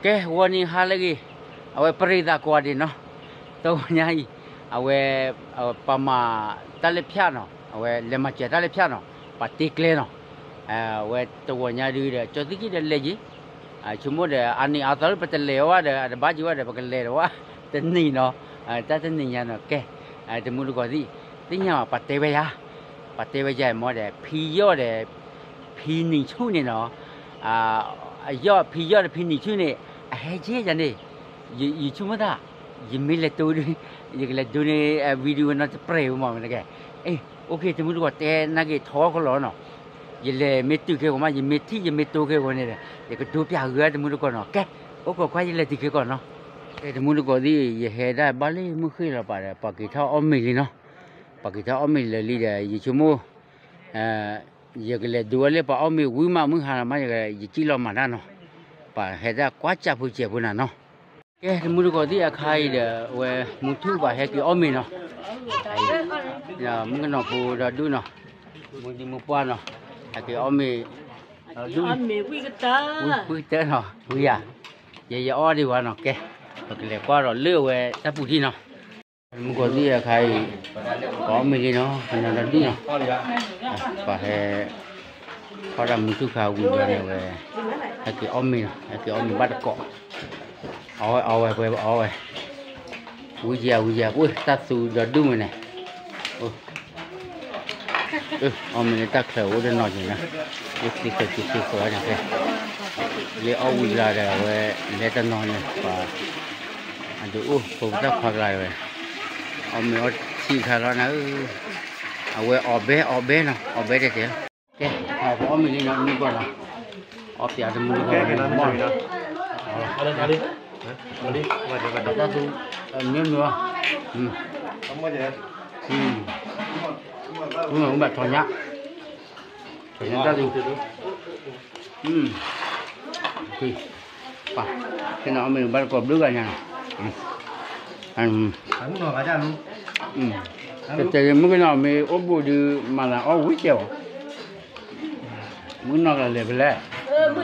ကဲ ဂီၤနံၤဟါလၢအဂ့ၤ, အဝဲပရ့သးကိးဂၤဒဲးနီၤ, တဂီၤညါအံၤ, အဝဲ, ပှၤမၤတၢ်လၢဖၠၣ်နီၤ, အဝဲလဲၤမၤစၢၤတၢ်လၢဖၠၣ်နီၤ, ပှၤတ့ကျဲနီၤ, အဝဲတဂီၤညါဒုဒီး ကၠီသံခံဒီးလဲၤယံၤ, ဆိကမိၣ်ဒီး အနံၤအါသီလၢပတလဲၤဝဲဒီး အတဘၣ်ယံၤဝဲဒီး ပကလဲၤဒီးဝဲ, တနံၤနီၤ, တၢ်တနံၤညါနီၤ ကဲ, တမူတကိးသ့ၣ်, သ့ၣ်ညါဘၣ် ပှၤတဲဝဲယၤ, ပှၤတဲဝဲယၤမ့ၢ်ဒီး ဖံယီၢ်ဒီး ဖံနံၤဆူၣ်န့ၣ်နီၤ, အယီၢ်ဖံယီၢ်ဒီးဖံနံၤဆူၣ်န့ၣ် အဟဲက့ၤယၤန့ၣ်, ယဆိကမိၣ်သး, ယမ့ၢ်လဲၤတိဒီး, ယကလဲၤဒိန့ၢ် video နီတပြဲးဝဲမ့ၢ်မ့ၢ်တကဲ, အ့ OK တမူတကိးတဲနၢ်က့ၤထီအီၣ်ကလီနီၤ, ယလဲၤမ့ၢ်တုၤခဲကိာ်မး ယမ့ၢ်ထံၣ်ယမ့ၢ်တိခဲကိာ်န့ၣ်ဒီး ယကဒိပျၢ်ဂုာ်တမူတကိးနီၤ, ကဲ, အိၣ်ခိးခွါယလဲၤတုၤခဲကိာ်နီၤ, ကဲ တမူတကိးသ့ၣ် ယဟဲဒၣ်ဘၣ်လၢမုၢ်ဃ့ၢ်လီၤပာ်ဒီး ပှၤက့ၤထီၣ်အီၣ်မ့ၤလံနီၤ, ပှၤက့ၤထီၣ်အီၣ်မ့ၤလၢာ်လံဒီး ယဆိကမိၣ် ယကလဲၤဒိဝဲလၢပှၤအီၣ်မ့ၤဝံၤမး မုၢ်ဟါလီၤမး ယကစံၣ်လီၤမၤတၢ်နီၤ, ပှၤဟဲဒၣ်ကွၢ်စၢ်ဖိစဲးဖိနၤနီၤ, ကဲ တမူတကိးသ့ၣ်အခါအံၤဒီး အဝဲမုၢ်ထူၣ်ဘၣ်ဟဲက့ၤအီၣ်မ့ၤနီၤ, မုၣ်ကနီၤဖိဒီးဒူၣ်နီၤ, မုၢ်ဒံမုၢ်ပှၢ်နီၤ, ဟဲက့ၤအီၣ်မ့ၤ, ဝံၣ်ကတၢၢ်နီၤ ဝံၣ်ယၤ, ယဲယအီၣ်ဒံးဝဲနီၤ ကဲ, ပကလဲၤကွၢ်ဒီးလၢအဝဲတၢ်ပူၤထံနီၤ မုၢ်ကီၢ်သံအခါအံၤ, ပှၤအီၣ်မ့ၤလံနီၤ, ပှၤညီဒီဒူၣ်နီၤ, ပှၤဟဲ, ထီၣ်ဒၣ်မုၢ်ထူၣ်ခါဝံၤဒီးန့ၣ်ဝဲ, ဟဲက့ၤအီၣ်မ့ၤနီၤ, ဟဲက့ၤအီၣ်မ့ၤဘၣ်တကိး, အီၣ်ဝဲအီၣ်ဝဲပှဲၤအီၣ်ဝဲ, ဝံယၤဝံယၤ ပှ့ၢ်တၢ်သူဒီဒူၣ်မ့ၢ်န့ၣ်, အီၣ်မ့ၤလၢတၢ်ချၢးအိၣ်တနီၤက့ၤနီၤ, အိၣ်သံဃဲၤက့ၤသ့ဃဲၤဝဲန့ၣ်, လၢအီၣ်ဝံၤလၢဒီးအဝဲလဲၤတနီၤန့ၣ် ပှၤ, အဒုးအိၣ်ဖိပတၢ်ခွါကလာ်ဝဲ, အီၣ်မ့ၤအီထံခါလီၤနၤဧၢ, အဝဲအီၣ်ဘဲအီၣ်ဘဲနီၤ အီၣ်ဘဲတဲတဲလီၤ, ကဲ, ပအီၣ်မ့ၤလံနီၤ မုၢ်ကီၢ်နီၤ, အီၣ်ပၠးတမုၢ်ကီၢ်မ့ၢ်နီၤ, တၢ်သူ, မ့ၢ်မ့ၢ်, မ့ၢ်မ့ၢ်ဘၣ်ထီၣ်ညါ, ထီၣ်ညါတၢ်သူ, ပှၤ, ဖဲန့ၣ်အီၣ်မ့ၤဘၣ်တကိးဘျုးဂၤညါနီၤ, တဲတဲမုၢ်ကနီၤမ့ၢ်အိၣ်ဘူးဒုး မၤသးအီၣ်ဝံၤကဲအီၤ, မုၢ်နီၤကလဲၤဖဲလဲၣ်, အီၣ်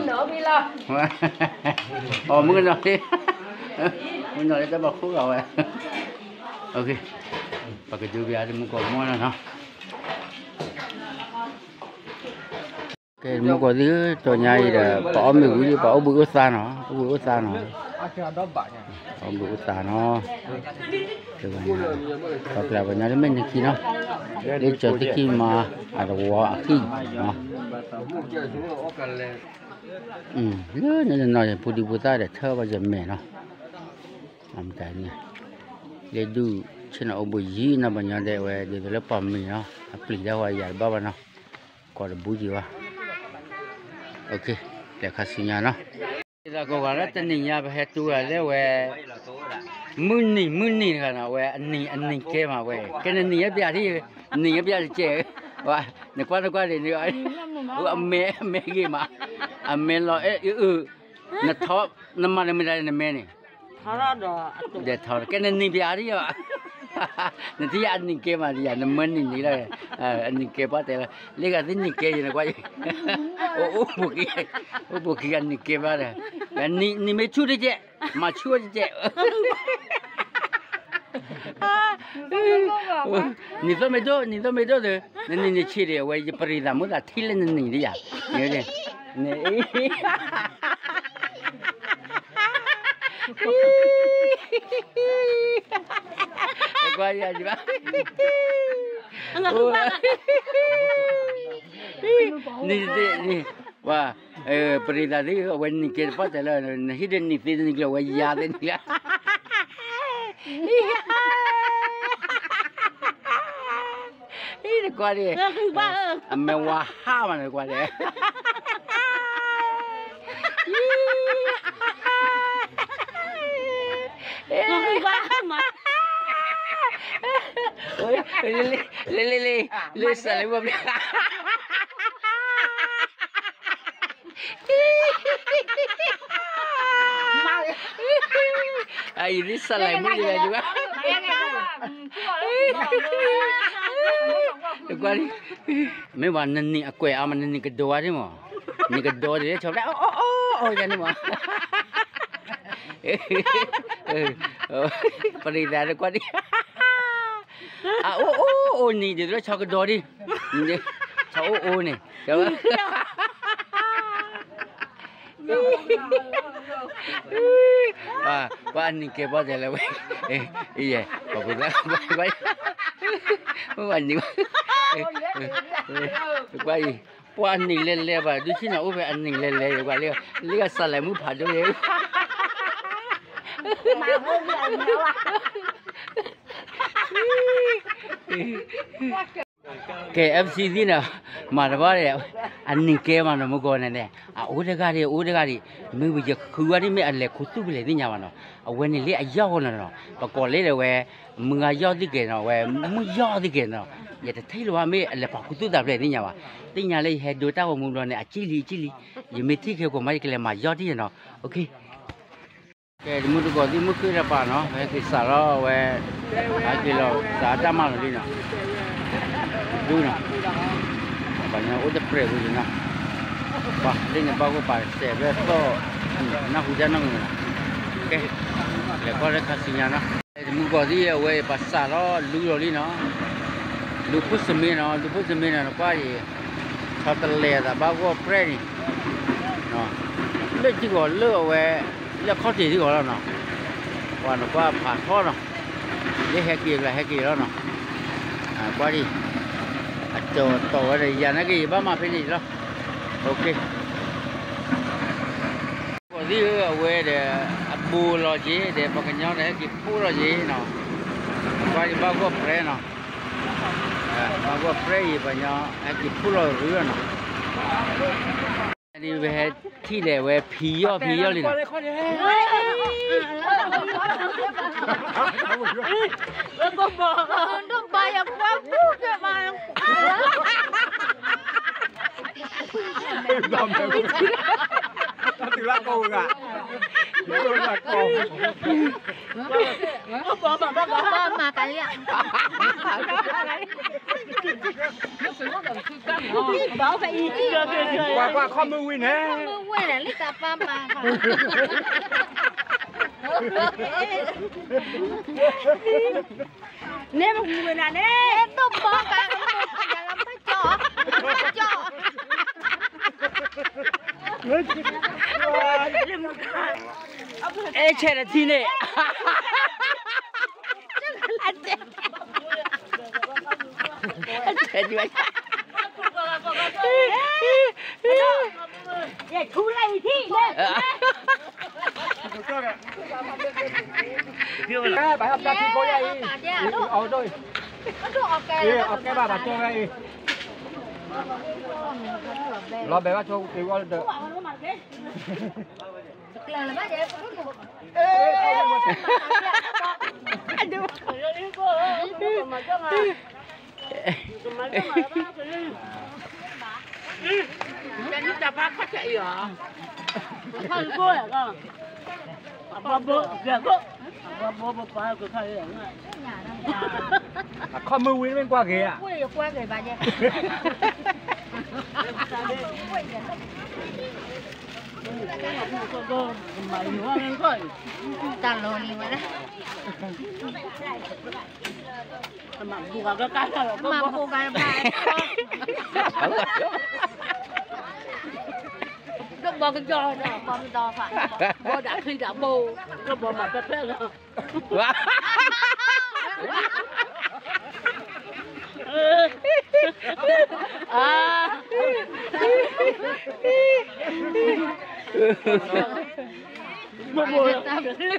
မုၢ်ကနီၤ, မုၢ်နီၤလၢတၢ်ဘၣ်ခိၣ်ဂၤဝဲ, ပကဒုးပျးတမုၢ်ကီၢ်မီၢ်နီၤနီၤ ကဲ မုၢ်ကီၢ်သံၣ်ဧၢ, တီညါအံၤဒီး ပှၤအီၣ်မ့ၤဝံၤဒီး ပှၤအိၣ်ဘှံးအိၣ်သါနီၤ, အိၣ်ဘှံးအိၣ်သါနီၤ, ပှၤအိၣ်ဘှံးအိၣ်သါနီၤ, ပှၤကျါပှၤညီတမ့ၢ်နခံနီၤ, လၢကၠီၤသခံမၤ အတဝီအခံနီၤ, လၢန့ၣ်တနီၤ ဖိဒံဖိသၣ်ဒီးထၢဘၣ်ယမဲာ်နီၤ, မတၤန့ၣ်, လၢဒူၣ်ဆ့ၣ်နီၤအိၣ်ဘှံးယံၤနီၤ ပှၤညီဒဲးဝဲ ဒ်သိးလၢပှၤမံၤနီၤ အပျံၤတၢ်ဝဲယၤတဘၣ်ဘၣ်နီၤ, ကိးတဘူးက့ၤဘၣ်, လဲၤခါဆူညါနီၤ, ဒ်သိးကိးဂၤလၢတနံၤညါ ပဟဲတူၢ်ဂၤလၢဝဲ မုၢ်နံၤမုၢ်နံၤတဂၤနီၤ အဝဲအနံၤကဲမးဝဲ ကဲနနံၤယပျးထံၣ်, နံၤယပျးတကဲး, နကွၢ်နကွၢ်ဒ်န့ၣ်, အမဲ အမဲဂ့ၤမး, အမဲလီၤအဲၣ်အု, နထီ, နမၤတမ့ၢ်ဒၣ်နမဲန့ၣ်, ဒီးထီကဲနနံၤပျးထံၣ်, နထံၣ်ယၤအနံၤကဲမးဒ်ယၤ နမၢနံၤန့ၣ်လီၤ, အနံၤကဲပှၢ်တဲလီၤ လၢဂၤသ့ၣ်နံၤကဲယၤနကွၢ်, အိၣ်ဘိးခံ, အိၣ်ဘိးခံဂၤနံၤကဲဘၣ်ဒီး, နံၤမ့ၢ်ဆူၣ်တကဲး, မၤဆူၣ်တကဲး နံၤသိမ့ၢ်ဒိၣ် နံၤသိမ့ၢ်ဒိၣ်ဒီး နနံၤန့ၣ်ဆံးဒီး အဝဲယပရံသးမိၣ်သးထံၣ်လၢနနံၤဒ်ယၤ, န့ၣ်, ကွၢ်ယၤယဘၣ်, နံၤသ့ၣ်, ပရံသးသ့ၣ် အဝဲနံၤကဲတပှၢ်တဲလၢ နဟံၣ်ဒီးနံၤသ့ၣ်တနံၤကျၢၤ အဝဲယၤသ့ၣ်နံၤလၢ အံၤနကွၢ်ဒ်, အမဲာ်ဝါဟးမးနကွၢ်ဒ်, လ့လ့လ့, လ့စးလံဝဲဘျီ အအံၤဒ်စးလံမုၢ်ဒ်ဝဲဒ်ဝဲ, နကွၢ်ဒ်, မ့ၢ်ဘၣ်နနံၤအကွဲးအါမး နနံၤကဒိးအါဒ်မး, နံၤကဒိးဒ်လၢဆီဖျဲၣ် အီၣ်အီၣ်အီၣ်အီၣ်ယၤန့ၣ်မး ပရံသးတကွၢ်ဒံး, အအိၣ်အိၣ်အိၣ်နံၤ ဒ်သိးဆီကဒီးဒံး, ဆီအိၣ်အိၣ်န့ၣ်, ပှၤအနံၤကဲဘီၣ်တဲလၢဝဲ, ယဲ, ပှၤ, ပှၤနံၤ, ကွၢ်အံၤ, ပှၤအနံၤလဲၤလဲၤဘၣ် ဒုးဆံၣ်နီၤအိၣ်ဖဲအနံၤလဲၤလဲၤ ယကွၢ်လံ, လံအစးလဲၤမုၢ်ဖးဒိၣ်ယဲ ကဲ FC သ့ၣ်န့ၣ်, မၤတဘၣ်ဒီး, အနံၤကဲမးနီၤ မုၢ်ကီၢ်န့ၣ်န့ၣ် အအိၣ်တဂၤဒံး အိၣ်တဂၤဒံး, မ့ၢ်ဝံၤယဃုဝဲဒ်မ့ၢ်အလဲၤခူသူၣ်ဖဲလဲၣ်သ့ၣ်ညါဘၣ်နီၤ, အဝဲန့ၣ်လၢအယီၢ်ဂီၢ်နီၤနီၤ, ပကိးလၢဒၣ်ဝဲ, မုၢ်ဂၤယီၢ်သ့ၣ်ကဲနီၤ ဝဲ, မုၢ်ယီၢ်သ့ၣ်ကဲနီၤ, ယတထံၣ်လၢၤဘၣ်မ့ၢ်အလဲၤပာ်ခူသူၣ်သးဖဲလဲၣ်သ့ၣ်ညါဘၣ်, သ့ၣ်ညါလၢယဟဲဒိတၢ်ဂီၤမူဘျီန့ၣ် အကံၣ်လံအကံၣ်လံ, ယမ့ၢ်ထံၣ်ခဲကိးမး ယကလဲၤမၤယီၢ်တံၢ်နီၤ, OK. ကဲ တမုၢ်တကိးသ့ၣ်မုၢ်ဃ့တပၤနီၤ ဟဲက့ၤစးလီၤဝဲ, ဟဲက့ၤလီၤစးတၢ်မၤလီၤလံနီၤ, ဒူနီၤ, ပှၤညီအိၣ်တပြဲးဝံၤလံနီၤ, ပှၤလၢန့ၣ်ဘၣ်ကအိၣ်ပာ်စဲးဖဲသီၣ်, နၢ်ဟူတၢ်နီၢ်မုာ်နီၤ, ကဲ, လဲၤကွၢ်လၢခါဆူညါနီၤ, တမုၢ်တကိးသ့ၣ်အဝဲပာ်စးလီၤလူလီၤလံနီၤ, လူဖိစမ့နီၤ လူဖိစမ့နီၤ နကွၢ်အံၤ, ဆီတလဲအသးဘၣ်ဂီၢ်ပြဲၢ်န့ၣ် လၢထံဂီၤလၢအဝဲ, လၢအခီၣ်ထံးထံဂီၤလီၤနီၤ, ပှၤနကွၢ်ဖးထီနီၤ, လၢဟဲက့ၤကျါဟဲက့ၤလီၤနီၤ, ကွၢ်ဒံး, အတီၤတီၤဝဲဒီးယၤနာ်က့ၤ ယဘၣ်မၤဖဲန့ၣ်လီၤ, OK. ကိးသ့ၣ်ဧၢ အဝဲဒီး, အဘိလီၤက့ၤဒီး ပှၤကညီဒီးဟဲက့ၤဖှိၣ်လီၤက့ၤနီၤ, ကွၢ်ဒံးဘၣ်ဂီၢ်ပြဲၢ်နီၤ, ဘၣ်ဂီၢ်ပြဲၢ်အံၤ ပှၤကညီဟဲက့ၤဖှိၣ်လီၤရူလီၤနီၤ ဒ်ပဟဲထံၣ်ဒီးဝဲဖံယီၢ်ဖံယီၢ်လံနီၤ, ဒိၣ်ဘၣ်ယပှၤပူၤကဲမး, တုၤလၢကီၢ်ဝဲဂၤ, ဘၣ်မၤကလံ, ကွၢ်ကွၢ်ခီၣ်မုၢ်ဝံၤန့ၣ်, ခီၣ်မုၢ်ဝံၤန့ၣ် လံတၢ်ပၢ်မၤ, န့ၣ်ပမူဝဲနၤန့ၣ်, ဒိၣ်ဘီကါ, ကၠီ, ကၠီ, အဲၣ်ဆဲးတထံၣ်န့ၣ်, အဲၣ်ဆဲးဒံးဘၣ် လီၤဘဲဘၣ်ဆိက့ၤဝဲလၢဒၢး အခီၣ်မုၢ်ဝံၤမ့ၢ်ကွၢ်က့ၤဧါ, ကွၢ်က့ၤဘၣ်ယဲ, တၢ်လီၤလံဝဲဒၣ်, မၤဘူၣ်ဂၤဘၣ်, ဒိၣ်ဘီကယီၤဒီး ဘီမဒီဖး, ဘီဒၣ်ချံဒၣ်ဘိ, ဒိၣ်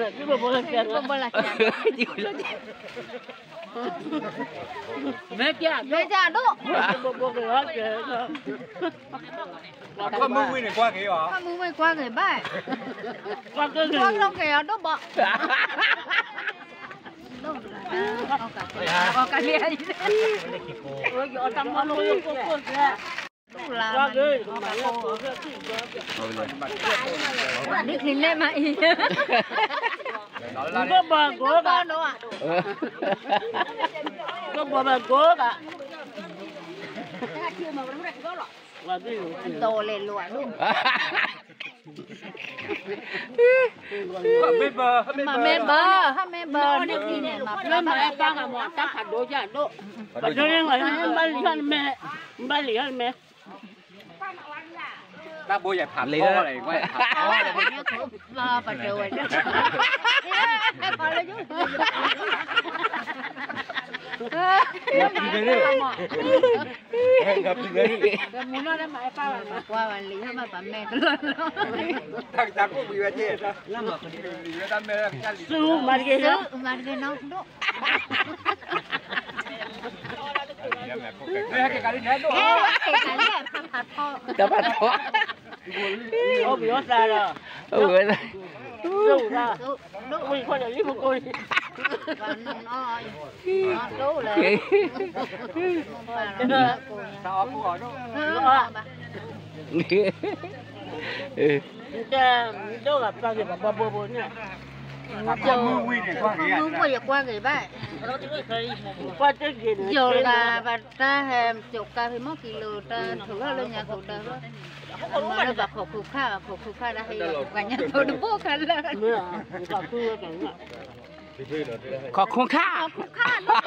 ဘီမၤဖဲဖဲလီၤ. မ့ၢ်ကဒိၣ်, အခီၣ်မုၢ်ဝံၤန့ၣ်ကွၢ်က့ၤအီၤ, အခီၣ်မုၢ်ဝံၤန့ၣ်ကွၢ်က့ၤအီၤ, ကွၢ်က့ၤအီၤဒိၣ်ဘီ, အီၣ်ကလံ, ဒ်ချံန့ၣ်မးအံၤ, ဒိၣ်ဘီကိးဂၤ, ဒိၣ်ဘီမၤကိးဂၤ, ဒိၣ်လဲၤလိာ်အဒိၣ် မ့ၢ်ဘၢ မ့ၢ်ဘၢ ဟဲမ့ၢ်ဘၢ မ့ၢ်ဘၢ မ့ၢ်ဘၢ တၢ်ဘိယဲၢ်ဖးလံ ပှၤတဲဝဲ ငါပျံၤဝဲန့ၣ် ငါပျံၤဝဲန့ၣ် ကွၢ်ဝဲလံ ဟဲမၤပမဲာ်တလီၤ တၢ်ကစၢ်ကိၣ်ပျံၤဝဲကဲ ဆူမၤတက့ၢ် ဆူမၤတက့ၢ်နီၤ ဒိၣ် တၢ်ဖးထီ အိၣ်ပယီၤသးဒီး အိၣ်ဝဲသး ဝံၤခီၣ်လံမကိး ဒိၣ်ဂၤပှၤဂ့ၤဘၣ်ဘီဘိဘိန့ၣ် မုၢ်ဝံၤယကွၢ်ဂ့ၤဘၣ် ကွၢ်တဂ့ၤန့ၣ် ယိၤတဂၤဘၣ်တၢ်ဟဲကၠိးကါဖဲမီၢ်ကံလိၤတၢ်ထိးထီၣ်လၢညါသိးတၢ်လီၤ အမၤလၢဘၣ်ခိးခူခၣ် ဘၣ်ခိးခူခၣ်ဒၣ်ဟဲလီၤ ပှၤညါသိးတဘိၣ်ခါလၢ ခိးခူခၣ် ခိးခူခၣ်ထံလီၤ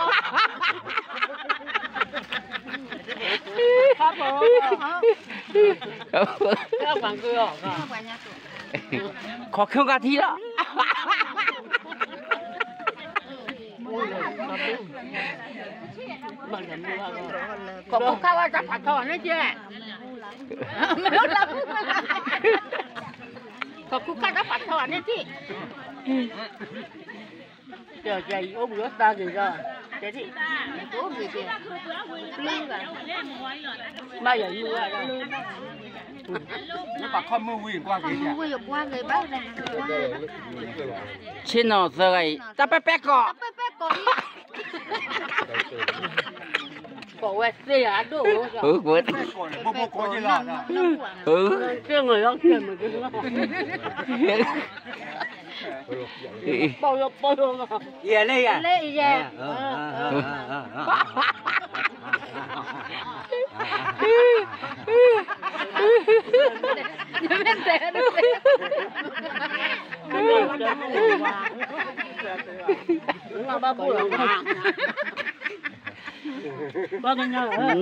ခိးခူခၣ်ဝဲတၢ်ဖးထီန့ၣ်ကဲ ခိးခူခၣ်တၢ်ဖးထီန့ၣ်ကဲ ကဲကဲအံၤအိၣ်ဘှံးအိၣ်သါက့ၤဒီး ကဲဒ် ဘၣ်ယၤယုၢ်ဝဲဒၣ် ဆ့ၣ်နီၤသၢဂၤအံၤ တၢ်ပဲပဲကီး ကိးဝဲသ့ၣ်ယၤဒိၣ်ဧိၤ ဘိဘိကိးက့ၤလီၤ ယဲလဲၣ်ယဲ လဲၣ်ယဲ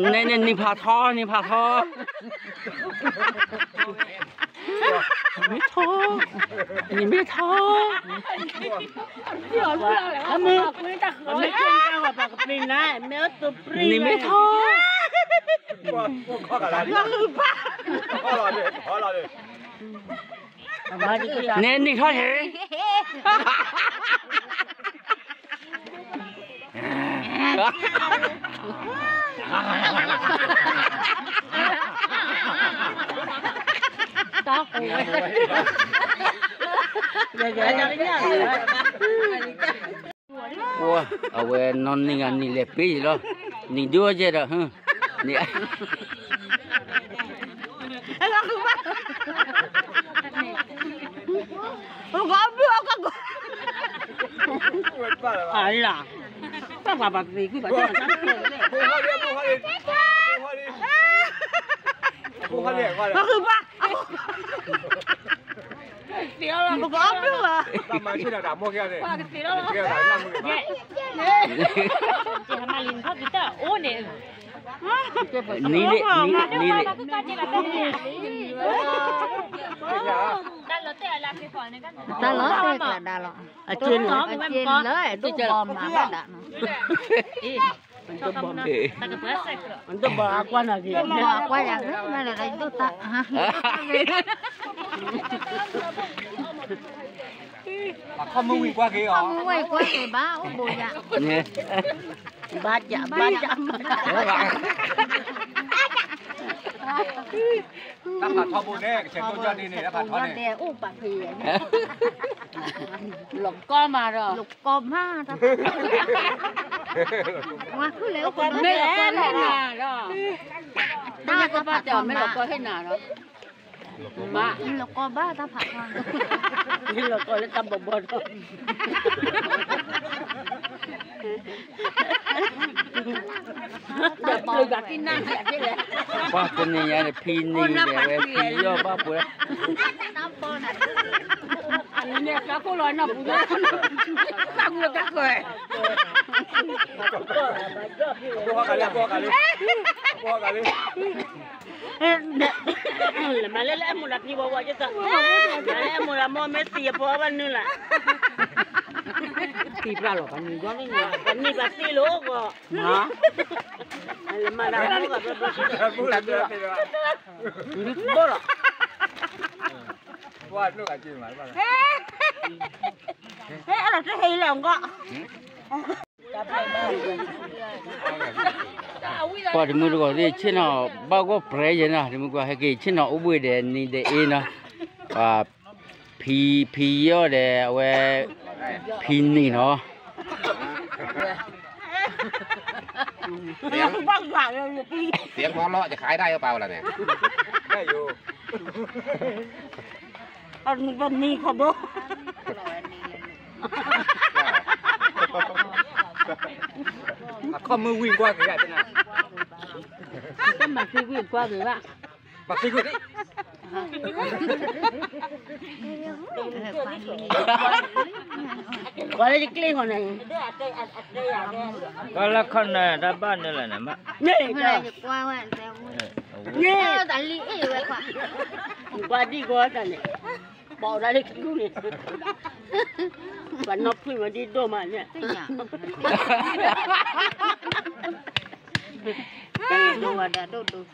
နနံၤဖးထီ နံၤဖးထီ နမ့ၢ်ထီ နမ့ၢ်ထီ နမ့ၢ်ထီ နနံၤထီၣ်ဟ့ၣ် အဝဲနီၢ်နံၤဂၤနံၤလဲၤပ့ၤလီၤ နံၤဒိၣ်ယဲဒီး နံၤ နံၤန့ၣ် နံၤန့ၣ် တၢ်လီၤတဲာ်ကျါဒါလီၤ အက့လၢဒိၣ်ဘီမၤဘၣ်ဒၣ်နီၤ ဒိၣ်ဘီအကွၢ်နၤက့ၤ ဒိၣ်ဘီအကွၢ်ယၤက့ၤ မ့ၢ်လၢဒိၣ်တၢ် ခီမုၢ်ဝံၤကွၢ်က့ၤအီၤ ခီမုၢ်ဝံၤကွၢ်က့ၤဘၣ် အိၣ်ဘိယၤ ဘၣ်ယၤ ဘၣ်ယၤ တၢ်ဖးထီဘိန့ၣ် ကဆဲးတိၢ်ယီၢ်ဒ်န့ၣ် တၢ်ဖးထီန့ၣ် အိၣ်ပာ်ဖဲ လီၤကီမးဒီး လီၤကီမး တၢ်ဖးထီ မ့ၢ်လီၤကီဟ့ၣ်နၤဒီး တၢ်ဖးထီ မ့ၢ်လီၤကီဘၣ်တၢ်ဖးထီ မ့ၢ်လီၤကီလၢတၢ်ဘီဘီဒီး တၢ်ဘီဘီ ပှၤတနံၤညါန့ၣ် ဖံနံၤလဲၤဝဲ ဖံယီၢ်ဘၣ်ပှဲၤ န့ၣ်တၢ်ခိၣ်လီၤနီၢ်ပူၤ, တၢ်ခိၣ်တၢ်ခိၣ်, မၤလၢလၢအဲၣ်မိၢ်ဒီးဖံဘီဝဲကသး, မၤလၢအဲၣ်မိၢ်ဒီးမိၢ်မ့ၢ်သံအဖိအဘၣ်နုာ်လၢ်, သံပျၢ်လီၤ ပှၤနံၤဘျီန့ၣ်, ပှၤနံၤပှၤသံလီၤဂီၢ်, မၤလၢမၤလၢမိၢ်ဂီၢ်ဘျီဘျီ, ဘီလီၤ, ဟဲလီၤတဟဲလီၤဂီၢ် ပှၤတမုၢ်တကိးသ့ၣ်ဆ့ၣ်နီၤ ဘၣ်ဂီၢ်ပြဲယဲနီၤ, တမုၢ်တကိးဟဲက့ၤဆ့ၣ်နီၤ အိၣ်ဘှံးဒီးနံၤဒီးအ့နီၤ, ဖံ ဖံယီၢ်ဒီးအဝဲ ဖံနံၤနီၤ, เสียง เสียงหัวเราะจะขายได้หรือเปล่าล่ะเนี่ย ได้อยู่ အခီၣ်မုၢ်ဝံၢ်ကွၢ်က့ၤဂၤတနၤ, ကမၤသံကွံာ်ကွၢ်က့ၤဘၣ်, ပှၤလၢယကျ့ၢ်ဃီန့ၣ်, ကွၢ်လၢခီၣ်နၢ်တၢ်ဘၣ်န့ၣ်လၢန့ၣ်မး, န့ၣ်, န့ၣ်, ကွၢ်ဒံၣ်ကွၢ်တၢ်န့ၣ်, ပာ်ဒၣ်လၢကဒူၣ်န့ၣ်, ပှၤနီၢ်ဖှံမၤဒ်ဒိၣ်မးန့ၣ်, ဒိၣ်ဝဲဒၣ်ဒိၣ်ဒိၣ်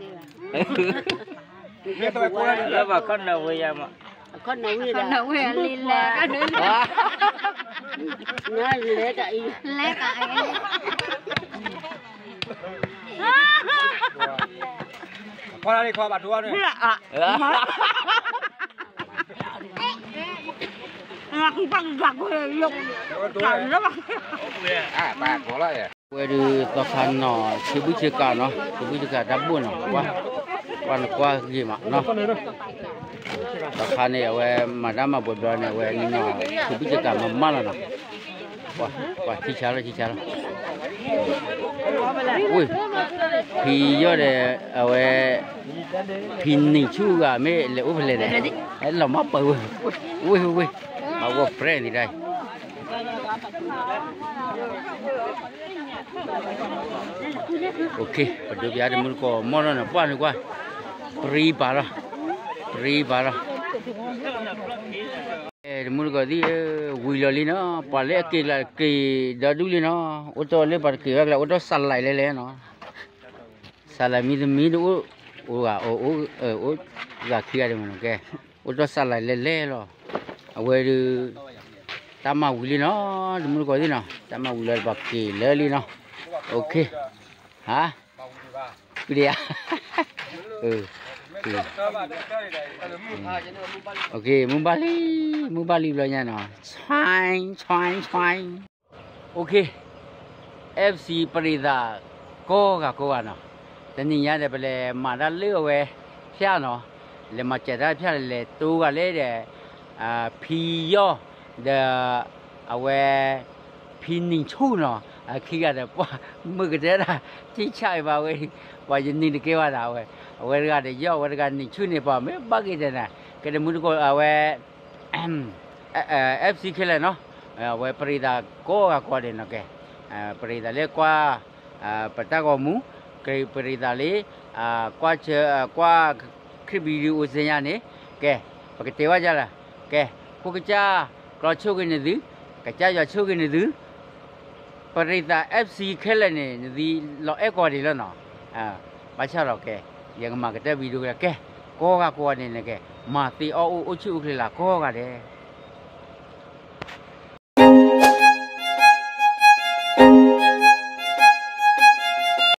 သ့ဘၣ်, လၢပှၤခီၣ်နၢ်ဝ့ယါမး, ခီၣ်နၢ်ဝ့ယါ, လဲၤတၢ်အံၤ, လဲၤတၢ်အံၤ, ခီၣ်နၢ်လံခီၣ်ဘၣ်ထူအီၤန့ၣ်, ဝဲဒုးသီခါနီၤ ဆံဘုၣ်ဆံကးနီၤ ဆံဘုၣ်ဆံကးတၢ်ဘိၣ်နီၤ, ကွၢ်နကွၢ်ဂ့ၤမးနီၤ, သီခါန့ၣ် အဝဲမၤတၢ်မၤပှဲၤဘျီန့ၣ် အဝဲနီၤ ဆံဘုၣ်ဆံကးမၤမၢ်လီၤနီၤ, ပှၤထံဆါလီၤ ထံဆါလီၤ, ဝ့ၢ်, ဖံယီၢ်ဒီး အဝဲ ဖံနံၤဆူၣ်ဂၤမ့ၢ်လဲၤအိၣ်ဖဲလဲၣ်န့ၣ်, လီၤမၢ်ပၢၤဝဲ, ဝ့ၢ်ဝ့ၢ်, မၤဝဲပြဲန့ၣ်ဒၣ်အံၤ ပဒိးပျးတမုၢ်တကိးမီၢ်နီၢ်န့ၣ် ပှၢ်န့ၣ်ကွၢ်, ပြံပာ်လီၤ, ပြံပာ်လီၤ, တမုၢ်တကိးသ့ၣ်ဧၢ, ဝံၤလီၤလံနီၤ, ပှၤလၢအက့ၤကျါက့ၤဒီဒူၣ်လံနီၤ, အိၣ်တီၢ်လၢပှၤတက့ၤဘၣ်ကျါ အိၣ်တီၢ်စးလဲၤလဲၤလဲၤနီၤ, စးလဲၤမံသမံတအိၣ်, အိၣ်ဂၤအိၣ်, အိၣ်ဂၤခံဂၤဒံးမ့ၢ်နီၤကဲ, အိၣ်တီၢ်စးလဲၤလဲၤလဲၤလီၤ, အဝဲဒုး တၢ်မၤဝံၤလံနီၤ, တမုၢ်တကိးသ့ၣ်နီၤ, တၢ်မၤဝံၤလီၤ ပှၤက့ၤလၢလံနီၤ, ဟါ, ကဒံဧါ, မုၢ်ဘၣ်လံ, မုၢ်ဘၣ်လံဘျီညါနီၤ, ဆွဲ, ဆွဲ, ဆွဲ OK, FC ပရံးသး ကိးဂၤကိးဂၤနီၤ, တနံၤညါဒီး ပလဲၤမၤတၢ်လၢအဝဲ ဖၠၣ်နီၤ, လဲၤမၤစၢၤတၢ်ဖၠၣ် လဲၤတိဂၤလဲၣ်ဒီး ဖံယီၢ် ဒီး အဝဲ ဖံနံၤဆူၣ်နီၤ, အခံဂၤဒီး ပှၤမုၢ်ကတဲဒၣ် ထံဆၣ်အံၤဘၣ်ဝဲ, ပှၤယနံၤတကဲဝဲဒၣ်ဝဲ, အဝဲတဂၤဒီးယီၢ် အဝဲတဂၤနံၤဆူၣ်န့ၣ် ပှၤမ့ၢ်ဘၣ်က့ၤတဲနၤ, ကဲတမုၢ်တကိး အဝဲ FC ခဲလၢာ်နီၤ, အဝဲပရံးသးကိးဂၤကိးဂၤဒဲးနီၤကဲ, ပရံးသးလၢကွၢ် ပတၢ်ဂီၤမူ, ပရံးသးလၢ ကွၢ် ကွၢ် ခရံာ် video အိၣ်စ့ညါန့ၣ်, ကဲ, ပကတဲဝဲဒ်လဲၣ်, ကဲ, ဖိကစၢ် ကျီဆိၣ်ဂ့ၤနသု, ကစၢ်ယွၤဆိၣ်ဂ့ၤနသု, ပရံးသး FC ခဲလၢာ်န့ၣ် နသုလီၤအဲၣ်ကိးဂၤဒဲးလီၤနီၤ, ဘၣ်ဆၣ်ဒီးကဲ, ယကမၤကတၢၢ် video ကဲ, ကိးဂၤကိးဂၤန့ၣ်နကဲ, မၤသ့အီၣ်အိၣ် အိၣ်ဆူၣ်အိၣ်ချ့လၢကိးဂၤဒဲး